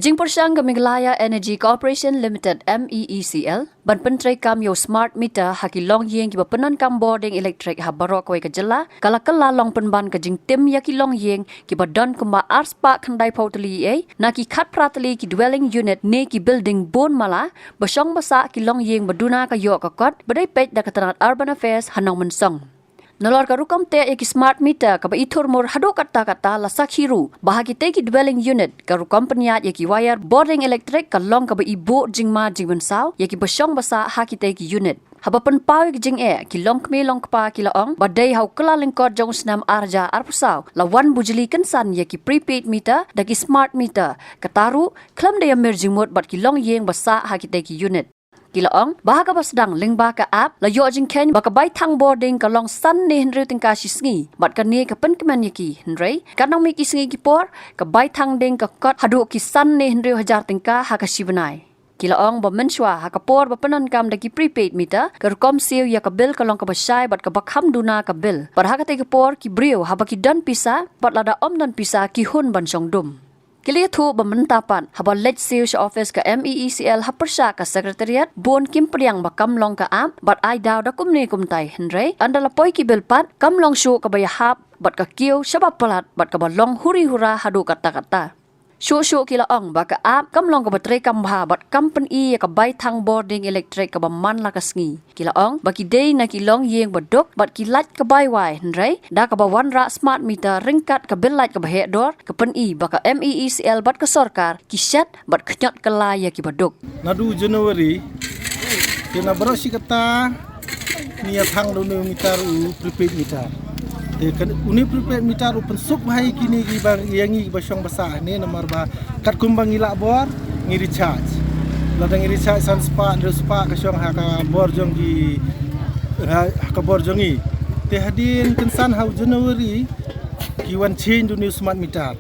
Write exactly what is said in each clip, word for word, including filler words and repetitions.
Jingpyrshang ka Meghalaya Energy Corporation Limited, M E E C L, ban pyntreikam ïa u smart meter ha ki longïing kiba pyndonkam bording elektrik ha baroh kawei ka jylla, ka la kylla long pynban ka jingtim ïa ki longïing kiba don kumba arspah khyndaiphew tylli ei, na ki khatphra tylli ki dwelling unit ne ki building bun mala, ba shong ba sah ki longïing ba duna ka ïoh ka kot, ba dei peit da ka tnat Urban Affairs ha Nongmynsong. Nalor ka rukom teh ïa ki smart meter kaba i thurmur haduh katta katta, la sakhi ruh ba ha kitei ki dwelling unit ka rukom pynïaid ïa ki wire bording elektrik ka long kaba i buh jingma jingmynsaw ïa kiba shong ba sah ha kitei ki unit. Haba pynpaw ïa ki jingeh, ki longkmie longkpa ki la ong ba dei ha u kylla lyngkot jong u snem ar hajar arphew saw la wan bujli kynsan ïa ki prepaid meter da ki smart meter, kata ruh khlem da ïamir jingmut bad ki longïing ba sah ha kitei ki unit. Ki la ong ba ha kaba sdang lyngba ka app, la ïoh jingkheiñ ba ka bai thang bording ka long san ne hynriew tyngka shi sngi, bad kane ka pynkmen ïa ki, hynrei katba nang mih ki sngi ki por, ka bai thang ding ka kot haduh ki san ne hynriew hajar tyngka ha ka shi bnai. Ki la ong ba mynshuwa ha ka por ba pyndonkam da ki prepaid meter, ka rukom siew ïa ka bill ka long kaba shai bad kaba kham duna ka bill. Bad ha katei ka por ki briew haba ki don pisa bad lada ym don pisa ki hun ban shong dum. Ki la ïathuh ba mynta pat haba leit siew sha office ka M E E C L ha pyrshah ka Secretariat, bun kim pdiang ba kam long ka app bad ai daw da kumne kumtai, hynrei ynda la poi ki bill pat kam long shuh kaba ïahap bad ka kiew shaba palat bad kaba long huri hura haduh katta katta. Shuh shuh ki la ong ba ka app kam long kaba treikam bha bad kam pyni ïa ka bai thang bording elektrik kaba man la ka sngi. Ki la ong ba ki dei na ki longïing ba duk bad ki lait ka bai wai, hynrei da kaba wanrah smart meter ryngkat ka bill lait kaba heh dor, ka pyni ba ka M E E C L bad ka sorkar ki shet bad khñiot kylla ïa kiba duk. Naduh January, te na baroh shi katta ngi ïa thang da une u meter, u prepaid meter. Te ka une u prepaid meter u pynsuk bha ïa kine kiba, ïa ngi kiba shong ba sah hangne, namar ba katkum ba ngi lah bor, ngi recharge. Lada ngi recharge san spah, hynriew spah ka shong ha ka bor jong ki, ha, ha ka bor jong ngi. Te hadien kynsan ha u January ki wan change da une u smart meter.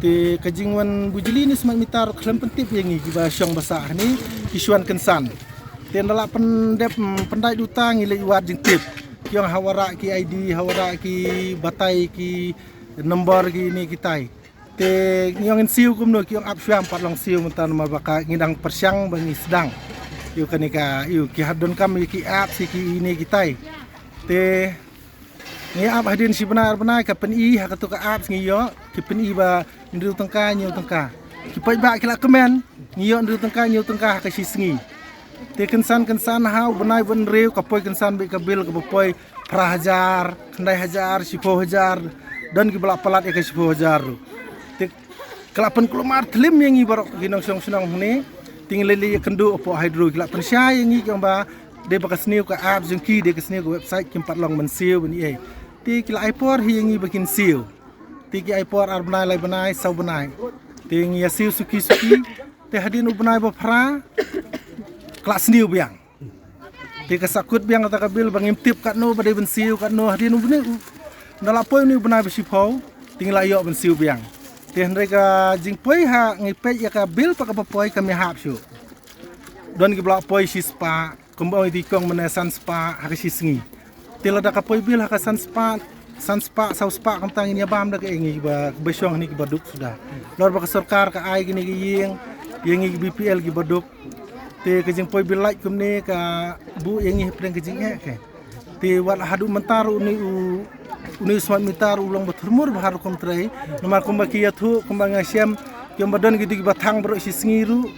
Te ka jingwan bujli une u smart meter khlem pyntip ïa ngi kiba shong ba sah hangne, ki shu wan kynsan. Te ynda lah pyndep, mm, pyndait duh ta ngi leit wad jingtip. Ki ong ha warah ki I D, ha warah ki batai, ki nombor kine kitai. Te ngi ong ngin siew kumno, ki ong ap shuwa, ym pat long siew mynta namar ba ka ngi dang pyrshang ba ngi sdang. Ïa kane ka, ïa ki hap donkam ïa ki app, ïa kine kitai. Te ngi ap hadien shi bnai ar bnai ka pyni ha kato ka app, ngi ïoh ki pyni ba hynriew tyngka, hynñiew tyngka. Ki paidbah ki la kmen, ngi ïoh hynriew tyngka, hynñiew tyngka ha ka shi sngi. Te kynsan kynsan ha u bnai ba hynriew ka poi kynsan beit ka bill kaba poi phra hajar, khyndai hajar, shiphew hajar, don kiba la palat ïa ka shiphew hajar ruh. Te ka la pynkulmar thlim ïa ngi baroh ki nongshong shnong hangne. Te ngi leit leit ïakynduh hapoh Hydro, ki la pynshai ïa ngi, ki ong ba dei ba ka sniew ka app jong ki, dei ka sniew ka website, kim pat long ban siew ban ïa. Te ki la ai por hi ïa ngi ba kin siew. Te ki ai por ar bnai, lai bnai, saw bnai. Te ngi ïa siew suki suki. Te hadien u bnai ba phra ka la sniew biang. Te ka sahkut biang kata ka bill ba ngim tip katno ba dei ban siew katno, hadien u bnai u, ynda la poi une u bnai ba shiphew, te ngi la ïoh ban siew biang. Te hynrei ka jingpoi ha ngi peit ïa ka bill pat kaba poi kam ïahap shuh. Don kiba la poi shi spah, kumba ong i kong mynne san spah ha ka shi sngi. Te lada ka poi bill ha ka san spah, san spah, saw spah, kumta ngin ïa bam da kaei, ngi ba, ba shong hangne kiba duk suda. Lor ba ka sorkar ka ai kine ki ïing ïa ngi ki B P L kiba duk. Te ka jingpoi bill lait kumne ka buh ïa ngi hapdeng ka jingeh ka. Te wat haduh mynta ruh une u, une u smart meter u long ba thurmur bha rukom trei. Namar kumba ki ïathuh, kumba nga shem, ki ong ba don kito kiba thang baroh shi sngi ruh,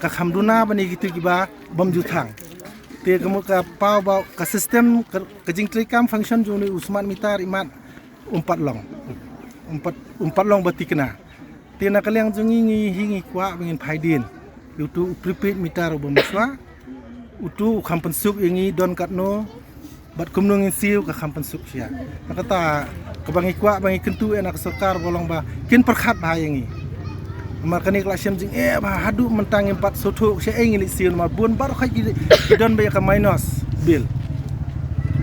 ka kham duna ban ïa kito kiba bym ju thang. Te ka mut ka paw ba ka system ka, ka jingtreikam function jong une u smart meter imat um pat long. Um pat, um pat long ba thikna. Te na ka liang jong ngi, ngi hi ngi kwah ba ngin phai dien ïa uto u prepaid meter uba mynshuwa. Uto u kham pynsuk ïa ngi don katno bad kumno ngin siew ka kham pynsuk sha. Na kata kaba ngi kwah ba ngi kyntu ïa na ka sorkar ba long ba kin pyrkhat bha ïa ngi. Namar kane ka la shem jingeh bha, haduh mynta ngim pat sngewthuh shaei ngin leit siew namar bun baroh khoit ki, ki don ba ïa ka minus bill.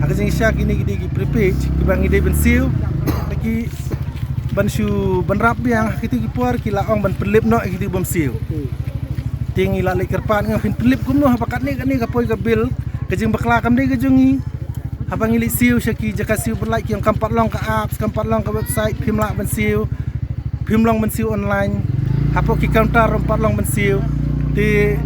Ha ka jingshisha kine ki dei ki prepaid kiba ngi dei ban siew. Ki ban shu ban rap biang ha kito ki por ki la ong ban pynlip noh ïa kito bym siew. Te ngi la leit kyrpad, ngi ong phin pynlip kumno haba katne katne ka poi ka bill, ka jingbakla kam dei ka jong ngi. Haba ngi leit siew sha ki jaka siew ba lait ki ong kam pat long ka apps, kam pat long ka website, phim lah ban siew, phim long ban siew online. Hapoh ki counter ruh pat long ban siew. Te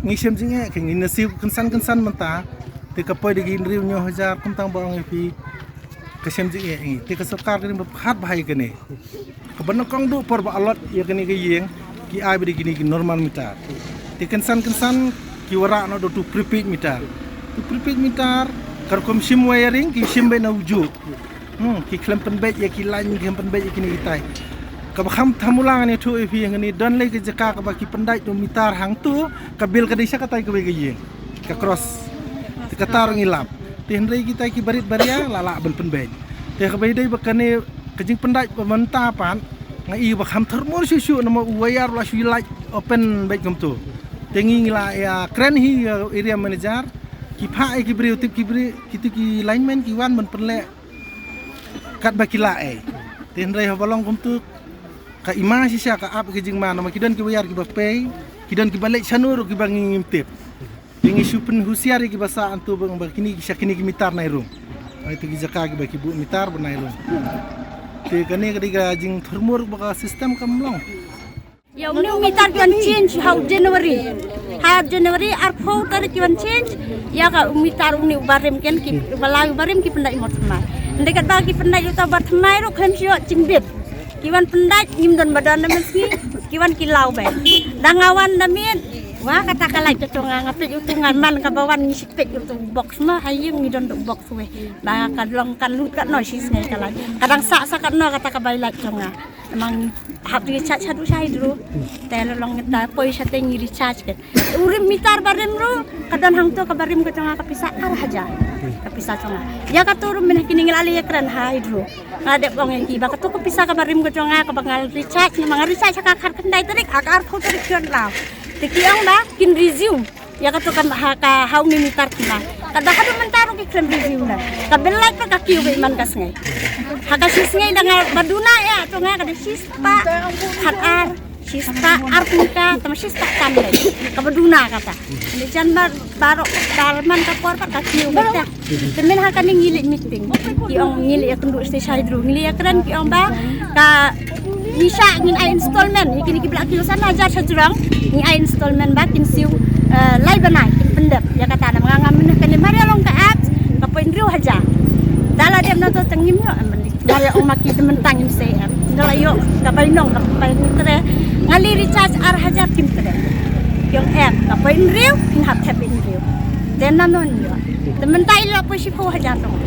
ngi shem jingeh, ka ngi na siew kynsan kynsan mynta. Te ka poi da ki hynriew hynñiew hajar, kumta ba ong ïa phi. Ka shem jingeh ïa ngi. Te ka sorkar ka dei ba pyrkhat bha ïa kane. Kaba nyngkong duh por ba allot ïa kane ka ïing, ki ai beit da kine ki normal meter. Te kynsan kynsan ki wanrah noh da uto u prepaid meter. Uto u prepaid meter, ka rukom shim wiring, ki shim beit na u juh. Hmm, ki khlem pynbeit ïa ki line, ki khlem pynbeit ïa kine kitai. Kaba kham thamula ngan ïathuh ïa phi hangne, don lei ka jaka kaba ki pyndait da u meter hangto, ka bill ka dei sha katai kawei ka ïing. Ka cross. Te kata ruh ngi lap. Te hynrei kitai ki barit baria la lah ban pynbeit. Te kaba ïadei bad kane ka jingpyndait ba mynta pat, nga i ba kham thurmur shuh shuh namar u wire la shu lait open beit kumto. Te ngi ngi la ïakren hi ïa u area manager, ki phah ïa ki briew, tip ki briew, kito ki lineman ki wan ban pynleh katba ki lah ei. Te hynrei haba long kumto, ka i ma shisha, ka ap ïa ka jingma namar ki don ki wire kiba pei, ki don kiba leit shano ruh kiba ngi ngim tip. Te ngi shu pynhusiar ïa kiba sah hangto ba, ba kine ki sha kine ki meter nai rung. Ai, to ki jaka kiba ki buh meter ba nai rung. Te kane ka dei ka jingthurmur ba ka system kam long. Ïa une u meter ki wan change ha u January. Ha January arphew tarik ki wan change. Ïa ka u meter une uba rim ken ki, uba lai uba rim ki pyndait mo thymmai. Hynrei katba ki pyndait uta uba thymmai ruh khlem shu ïoh jingbit. Ki wan pyndait, ngim don ba don na mynsngi, ki wan ki law beit. Da nga wan da miet, wa kata ka lait ka jong nga, nga peit uto, nga man kaba wan ngi shu peit uto box ma, ha ïing ngi don da u box wei. Ba ka long kan lut katno shisnei ka lait. Ka dang sah sah katno kata ka bai lait jong nga. Namar ngi hap recharge haduh sha hydro. Te la long ta poi shatei ngi recharge ken. U rim meter ba rim ruh, ka don hangto kaba rim ka jong nga ka pisa ar hajar. Ka pisa jong nga. Ïa kato ruh mynta kine ngi la leit ïakren ha hydro. Nga dep ong ïa ki ba kato ka pisa kaba rim ka jong nga kaba nga recharge, namar nga recharge ha ka khatkhyndai tarik, ha ka arphew tarik ki wan law. Te ki ong ba kin resume. Ïa kato ka ha ka ha une meter ki ma. Katba haduh mynta ruh ki khlem resume na. Ka bill lait pat ka kiew beit man ka sngi. Ha ka shi sngi da nga ba duna ïa to nga ka dei shispah khat ar. Shispah ar tyngka, tang shispah tam lei. Kaba duna kata. Ni jan mar baroh dalman ka por pat ka kiew beit ta. Te mynta ha kane ngi leit meeting. Ki ong ngi leit ïakynduh sha hydro. Ngi leit ïakren ki ong ba ka ngi shah ngin ai installment. Ïa kine ki ba la kiew san hajar sha jrong. Ngi ai installment ba kin siew, eh, lai bnai kin pyndep. Ïa kata namar nga mynta kane mar ïa long ka app ka poi hynriew hajar. Da la dep na to tang ngim ïoh em. Nga ïa ong ma ki te mynta ngim sei em. Nga la ïoh ka bai nong ka bai ngi tre. Nga leit recharge ar hajar kim tre. Ïoh em ka bai hynriew, ngin hap thep hynriew. Te nano ngi ïoh. Te mynta i la poi shiphew hajar dong.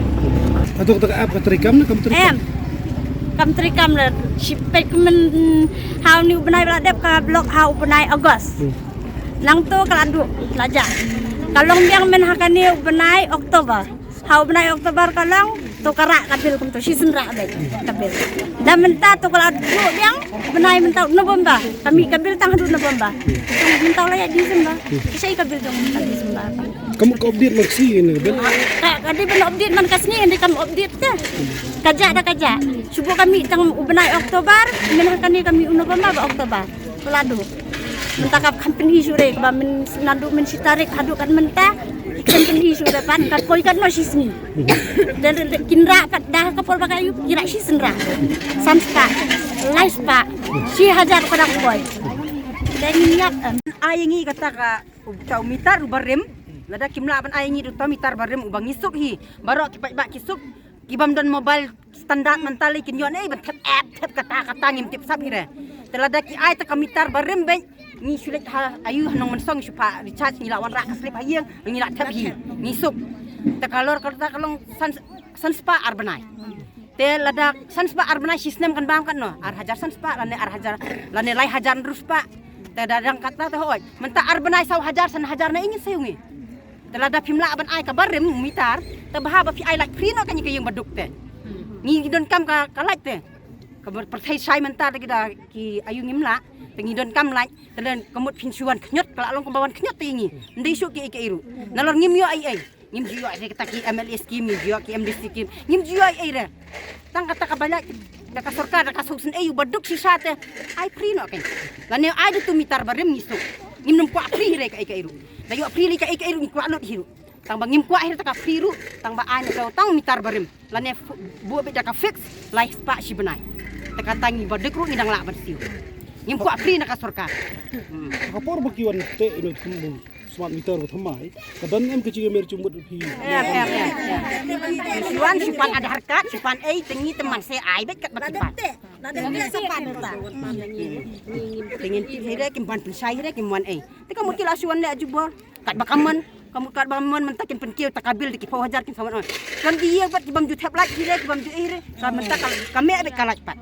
Ato kata ka app ka treikam ne kam treikam? Em. Kam treikam le shi peit kumne ha une u bnai ba la dep ka block ha u bnai August. Hmm. Nangto ka la duh la jah. Ka long biang mynta ha kane u bnai October. Ha u bnai October ka long, to ka rah ka bill kumto, shisien rah beit ka bill. Da mynta to ka la duh biang, bnai mynta November, ka mih ka bill tang haduh November. Tang mynta la ïa December, ka shai ka bill tang mynta December. Kam ka update man ka sngi ne ka bill? Ka, ka dei ban update man ka sngi, hynrei kam update te. Ka jah da ka jah. Shu buh ka mih tang u bnai October, mynta ha kane ka mih u November bad October. Pala duh. Mynta ka company shu re ba men naduh men shi tarik haduh kat mynta company shu re pat ka poi katno shi sngi. Dan kin rah pat da ka por ba ka ïoh ki rah shi sien rah. San spah, lai spah, shi hajar ka dang poi. Dan ngin ïap em. Ai ngi kata ka u, ka u meter u barim. Lada kim lah ban ai ngi da uta u meter barim uba ngi suk hi. Baroh ki paidbah ki suk. Ki bym don mobile standard mynta lei kin ïoh ne ban thep app, thep kata kata ngim tip sap hi re. Te lada ki ai ta ka meter barim beit ngi shu leit ha aiu ha Nongmynsong shu phah recharge ngi la wanrah ka slip ha ïing ngi la thep hi ngi suk. Te ka lor kata ka long san, san spah ar bnai. Te lada san spah ar bnai shi snem kan bam katno? Ar hajar san spah lane ar hajar lane lai hajar hynriew spah. Te da dang kata te hoi. Mynta ar bnai saw hajar san hajar na i ngin siew ngi. Te lada phim lah ban ai ka barim meter, te bha ba phi ai light free noh kane ka ïing ba duk te. Ngi donkam ka, ka light te. Ka pyrthei shai mynta te ki da ki aiu ngim lah, te ngi donkam light, te lada ka mut phin shu wan khñiot, ka la long kumba wan khñiot te ïa ngi. Ym dei shuh kiei kiei ruh. Nalor ngim ïoh ei ei. Ngim ju ïoh ei re kata ki M L A scheme, ngim ju ïoh ki M D C scheme. Ngim ju ïoh ei ei re. Tang kata ka ba light da ka sorkar da ka suk sien ei u ba duk shisha te. Ai free noh kein. Lane ai da uto u meter barim ngi suk. Ngim nym kwah free hi re kaei kaei ruh. Da ïoh free lei kaei kaei ruh ngi kwah lut hi ruh. Tang ba ngim kwah hi re ta ka free ruh, tang ba ai na ka tang meter barim. Lane fu-, buh beit da ka fix, lai spah shi bnai. Te kata ngi ba duk ruh ngi dang lah ban siew. Ngim kwah free na ka sorkar. Ka por ba ki wan te ino kum smart meter ba thymmai. Ka don em ka jingmut jingmut phi. Em, em, em, em. Shu wan, shu pan Aadhaar card, shu pan ei, te ngi te man se ai beit katba ki pan. Te ngin tip hi re, kim pan pynshai hi re, kim wan ei. Te ka mut ki la shu wan leh jubor. Katba ka mon, ka mut katba ka mon mynta kin pynkiew ta ka bill da ki phew hajar kin sa wan ong. Kan ki ïa pat ki bym ju thep light hi re, ki bym ju ei hi re. Ka mynta ka, ka meh beit ka light pat.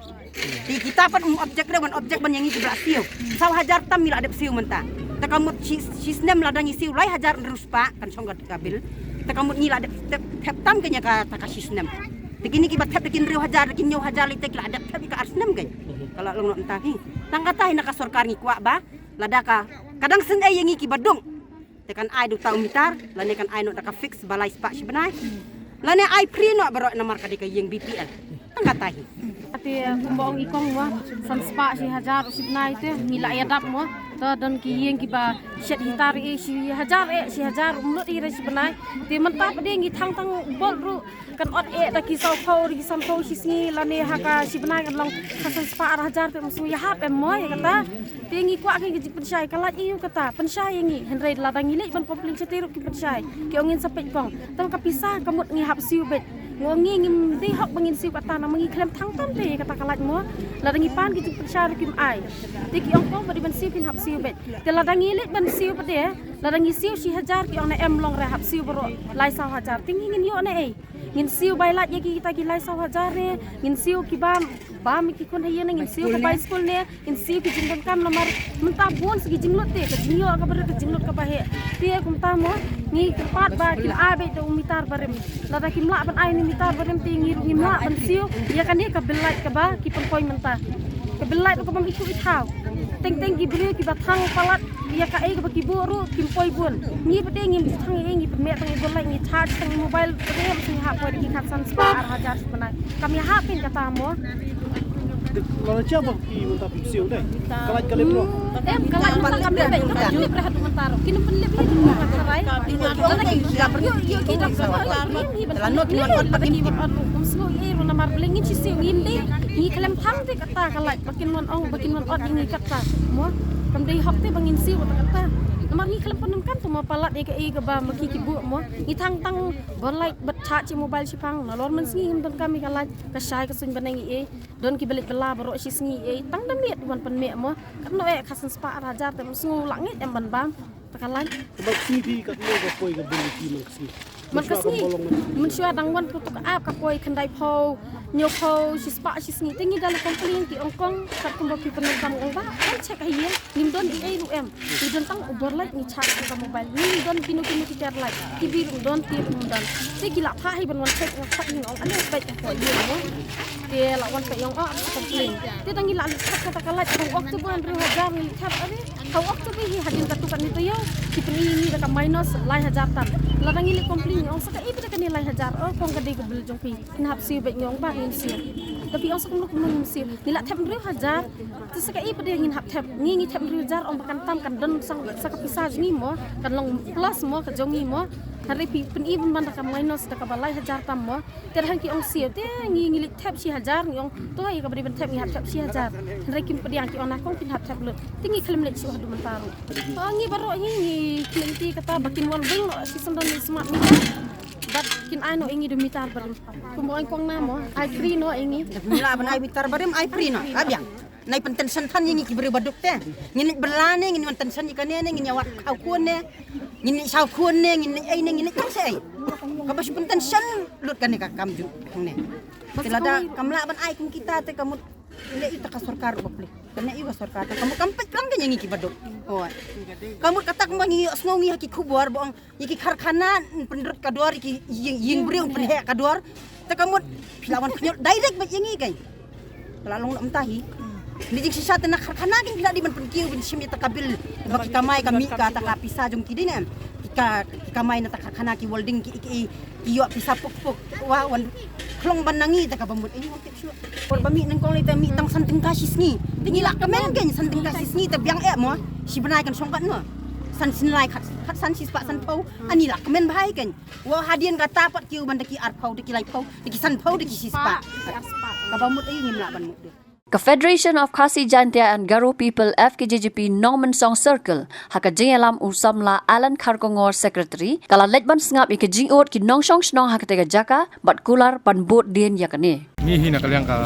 Te kita pat um object re, wan object ban ïa ngi ki ba la siew. Saw hajar tam ngi la dep siew mynta. Te ka mut shi, shi snem lada ngi siew lai hajar hynriew spah kan shong ka, ka bill. Te ka mut ngi la dep thep, thep tam ka ïa ka ta ka shi snem. Te kine ki ba thep da ki hynriew hajar, da ki hynñiew hajar lei te ki la dep thep ïa ka ar snem ka. Ka la long noh mynta hi. Tang kata hi na ka sorkar ngi kwah ba lada ka, ka dang sngewsih ïa ngi ki ba duk. Te kan ai da uta u meter, lane kan ai noh da ka fix ba lai spah shi bnai. Lane ai free noh baroh namar ka dei ka ïing B P L. Tang kata hi. Ate kumba ong i kong mo, san spah shi hajar shi bnai te, ngi la ïa dap mo. Te don ki ïing kiba shet hitar eh shi hajar eh, shi hajar um lut hi re shi bnai. Te mynta pat de ngi thang thang bol ruh kan ot eh da ki saw phew, da ki san phew shi sngi lane ha ka shi bnai kan long ka san spah ar hajar te, ym sngewsih ïahap em mo ïa kata. Te ngi kwah ka jingpynshai, ka lait ïa u kata, pynshai ïa ngi. Hynrei lada ngi leit ban complain shatei ruh kim pynshai. Ki ong ngin sa peit pong. Tang ka pisa ka mut ngi hap siew beit. Nga ong ngi ngim dei hok ba ngin siew kata namar ngi khlem thang tam te ïa kata ka lait mo. Lada ngi pan ka jingpynshai ruh kim ai. Te ki ong pong ba dei ban siew phin hap siew beit. Te lada ngi leit ban siew pat de, lada ngi siew shi hajar ki ong na em long re, hap siew baroh lai saw hajar. Te ngi ngin ïoh na ei. Ngin siew bai lait ïa ki kita ki lai saw hajar ne, ngin siew ki bam, bam ïa ki khun ha ïing ne, ngin siew ka bai skul ne, ngin siew ki jingdonkam namar mynta bun sa ki jinglut te, ka jingïoh kaba rit, ka jinglut kaba heh. Te kumta mo, ngi kyrpad ba kin ai beit da u meter barim. Lada kim lah ban ai u meter barim te ngi ruh ngim lah ban siew ïa kane ka bill lait kaba ki pynpoi mynta. Ka bill lait ruh ka bym ithuh ithaw. Teng teng ki briew kiba thang palat ïa kaei kaba ki buh ruh kim poi bun. Ngi pat de ngim thang ei, ngi pynmeh tang i bill lait, ngi charge tang i mobile, pat de ym sngewsih hap poi da ki khatsan spah ar hajar shi bnai. Kam ïahap kein kata mo. Lada cha ba ki mynta phi siew dei. Ka lait ka lip noh. Em, ka lait mynta kam lip, kam lip re haduh mynta ruh. Kin pynlip hi mynta ka rai. Lada ki ïoh, ïoh ki dang sa wan. Lada ki wan ot pat kim tip. Ym sngewsih ei ruh namar balei ngin shisiew, ngim dei. Ngi khlem thang te kata ka lait. Ba kin wan ong, ba kin wan ot ïa ngi kata mo. Kam dei hok te ba ngin siew kata kata. Namar ngi khlem pyndonkam te mo palat ïa kaei kaba ma ki ki buh mo. Ngi thang tang bol lait bad charge ïa mobile shipang. Nalor mynsngi ngim donkam ïa ka lait. Ka shai ka suiñ bneng ei ei. Don kiba leit bylla baroh shi sngi ei ei. Tang da miet wan pynmeh mo. Katno eh khatsan spah ar hajar te, ym sngew lah ngeit em ban bam. Ta ka lait. Te ba sngi phi katno ka poi ka bill ki man ka sngi? Man ka sngi. Mynshuwa dang wan ka tu ka app ka poi khyndai phew, hynñiew phew, shi spah shi sngi. Te ngi da leit complain ki ong kong, katkum ba phi pyndonkam, ong ba wan check ha ïing. Ngim don ei ei ruh em. Ngi don tang u bor lait ngi charge ka mobile. Ngim don kino kino ki ter lait. T V ruh don, te ruh don. Te ki la phah hi ban wan check, nga phah hi nga ong ale peit ka poi ïing mo. Te la wan peit ong oh, complain. Te dang ngi la leit check kata ka lait, ka ong October hynriew hajar ngi leit check, are. Ka ong October hi hadien katu kane taïew. Ki pyni ïa ngi da ka minus lai hajar tam. Lada ngi leit complain ngi ong sa kaei pat de kane lai hajar. Oh, kong ka dei ka bill jong phi. Ngin hap siew beit, ngi ong ba ngin siew. Te phi ong sa kumno kumno ngin siew. Ngi la thep hynriew hajar. Te sa kaei pat de ngin hap thep. Ngi ngi thep hynriew hajar ong ba kan tam, kan don sa, sa ka pisa jong ngi mo. Kan long plus mo ka jong ngi mo. Hynrei phi pyni ban ban da ka minus da kaba lai hajar tam mo. Te dang ki ong siew te ngi ngi leit thep shi hajar, ngi ong to ïa kaba dei ban thep ngi hap thep shi hajar. Hynrei kim pdiang, ki ong na kong phin hap thep lut. Te ngi khlem leit shuh haduh mynta ruh. Oh, ngi baroh ngi ngi khlem ti kata ba kin wan weng noh shi syndon ïa u smart meter. Bad kin ai noh ïa ngi da u meter barim. Kumba ong kong na mo, ai free noh ïa ngi. Ngim lah ban ai meter barim, ai free noh. Ka biang. Nai pyntension than ïa ngi ki briew ba duk te. Ngin leit bylla ne, ngin wan tension ïa kane ne, ngin ïa wad khaw khun ne. Ngin leit saw khun ne, ngin leit ei ne, ngin leit tang sha ei. Kaba shu pyntension lut kane ka kam jong ngi ne. Te lada kam lah ban ai kum kita te ka mut leh ïa ka sorkar ba plie. Kane ïa ka sorkar te ka mut kam peit lang ka ïa ngi ki ba duk. Hooid. Ka mut kata kumba ngi ïohsngew ngi ha ki khubor ba ong ïa ki karkhana pynrut ka dor, ïa ki ïing, ïing briew pynheh ka dor. Te ka mut phi la wan pynïoh direct bad ïa ngi kein. Ka la long noh mynta hi. Lei jingshisha te na karkhana kein ki la dei ban pynkiew ban shim ïa ta ka bill ba ki kamai ka mih ka ta ka pisa jong ki dei ne em. Ki ka, ki kamai na ta karkhana ki welding ki, ki, ki ïoh pisa puk puk. Wa wan khlong ban na ngi te kaba mut ïa ngi wan tip shuh. Por ba mih nyngkong lei te mih tang san tyngka shi sngi. Te ngi la kmen kein san tyngka shi sngi te biang eh mo. Shi bnai kan shong katno? San sien lai khat, khat san shi spah san phew. Ani la kmen bha hi kein. Wa hadien kata pat kiew ban da ki ar phew, da ki lai phew, da ki san phew, da ki shi spah. Kaba mut ïa ngi ngim lah ban mut. Ka Federation of Khasi Jaintia and Garo People, F K J G P, Nongmensong Circle, ha ka jingïalam u samla Alan Kharkongor, Secretary, ka la leit ban sngap ïa ka jingud ki nongshong shnong ha katei ka jaka bad kular ban bud dien ïa kane. Ngi hi na ka liang ka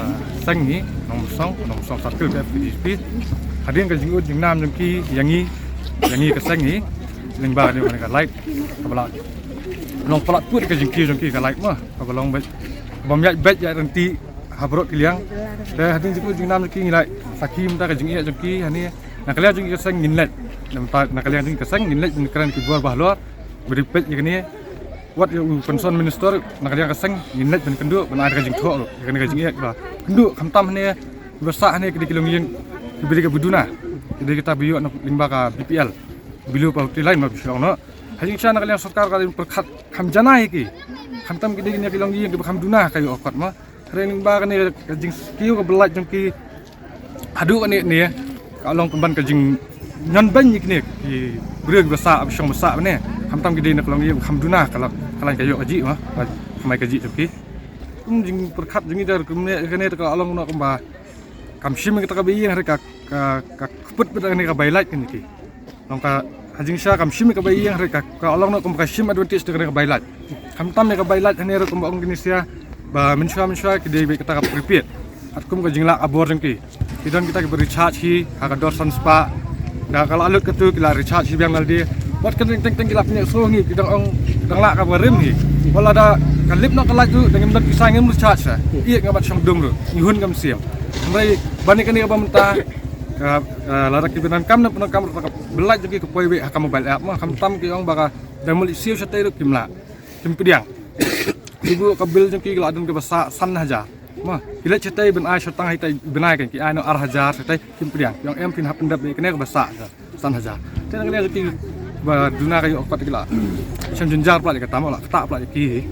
seng ngi, Nongmensong, Nongmensong Circle ka F K J G P. Hadien ka jingud jingnam jong ki ïa ngi, ïa ngi ka seng ngi, lyngba kane ka light, kaba la long palat put ka jingkiew jong ki ka light ma, kaba long beit, bym ïaid beit ïaid ryntih ha baroh ki liang. Te hadien jingud jingnam jong ki ngi la sakhi mynta ka jingeh jong ki hangne. Na ka liang jong ki ka seng ngin leit. Mynta na ka liang jong ki ka seng ngin leit ban kren ki bor ba halor. Ba dei peit ïa kane. Wat ïa u concern minister na ka liang ka seng ngin leit ban kynduh ban ai ka jingthoh ruh ïa kane ka jingeh ba kynduh khamtam hangne. Ba sah hangne ki dei ki longïing kiba dei kiba duna. Ki dei kita ba ïoh na lyngba ka B P L. Below poverty line ma ba shu ong noh. Ha jingshisha na ka liang sorkar ka dei pyrkhat kham janai ïa ki. Khamtam ki dei kine ki longïing kiba kham duna ka ïoh kot ma. Hynrei lyngba kane ka jingkiew kaba lait jong ki haduh kane ne ka long pynban ka jingñion beiñ ïa kine ki briew kiba sah, ba shong ba sah ne. Khamtam ki dei na ka longïing kham duna ka la, ka la ka ïoh ka jih ma. Ka mai ka jih jong ki. Kum jingpyrkhat jong ngi da kum ne kane ka long noh kumba kam shim kata kaba ïing hynrei ka, ka, ka kput bad kane ka bai lait kane ki. Long ka ha jingshisha kam shim ka bai ïing hynrei ka, ka long noh kum ka shim advantage da kane ka bai lait. Khamtam ïa ka bai lait hangne ruh kumba ong kine sia ba mynshuwa mynshuwa ki dei beit kata ka prepaid. Hat kum ka jinglah ka bor jong ki. Ki don kita kiba recharge hi ha ka dor san spah. Da ka la lut katu ki la recharge hi biang naldi. Wat ka teng teng teng ki la pynïasoh ngi ki dang ong ki dang lah kaba rim hi. Wat la da ka lip noh ka lait tu da ngim don pisa ngim recharge sa. Ïa nga bat shong dum ruh. Ngi hun kam siam. Hynrei ban ïa kane kaba mynta ka, ka lada ki pyndonkam ne pyndonkam ruh ka bai lait jong ki ka poi beit ha ka mobile app ma khamtam ki ong ba ka dang mul siew shatei ruh kim lah. Kim pdiang. Ki buh ka bill jong ki la don kaba sah san hajar. Ma ki leit shatei ban ai shotang haitei ban ai kan ki ai noh ar hajar shatei kim pdiang. Ki ong em phin hap pyndep ïa kane kaba sah san hajar. Te na kane jong ki ba duna ka ïoh kot ki la shem jynjar pla ïa ka tam la kata pla ïa ki.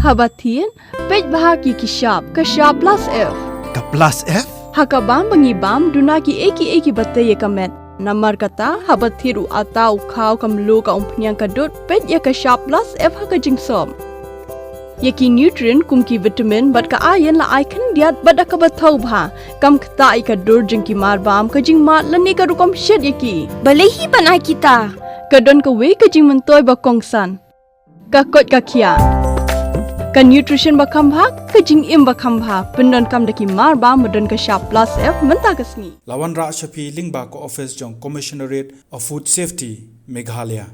Haba thied, peit bha ki ki shap, ka shap plus F. Ka plus F? Ha ka bam ba ngi bam, duna ki ei ki ei kiba tei ïa ka met. Namar kata, haba thied u ata, u khaw, ka mluh, ka umphniang, ka dud, peit ïa ka shap plus F ha ka jingsop. Ïa ki nutrient kum ki vitamin bad ka iron la ai khyndiat bad da kaba thaw bha. Kam ktah ïa ka dur jong ki mar bam, ka jingmad lane ka rukom shet ïa ki. Balei hi ban ai kita? Ka don kawei ka jingmyntoi ba kongsan. Ka koit ka khiah. Ka nutrition ba kham bha, ka jingim ba kham bha. Pyndonkam da ki mar bam ba don ka shap plus F mynta ka sngi. La wanrah sha phi lyngba ka office jong Commissionerate of Food Safety, Meghalaya.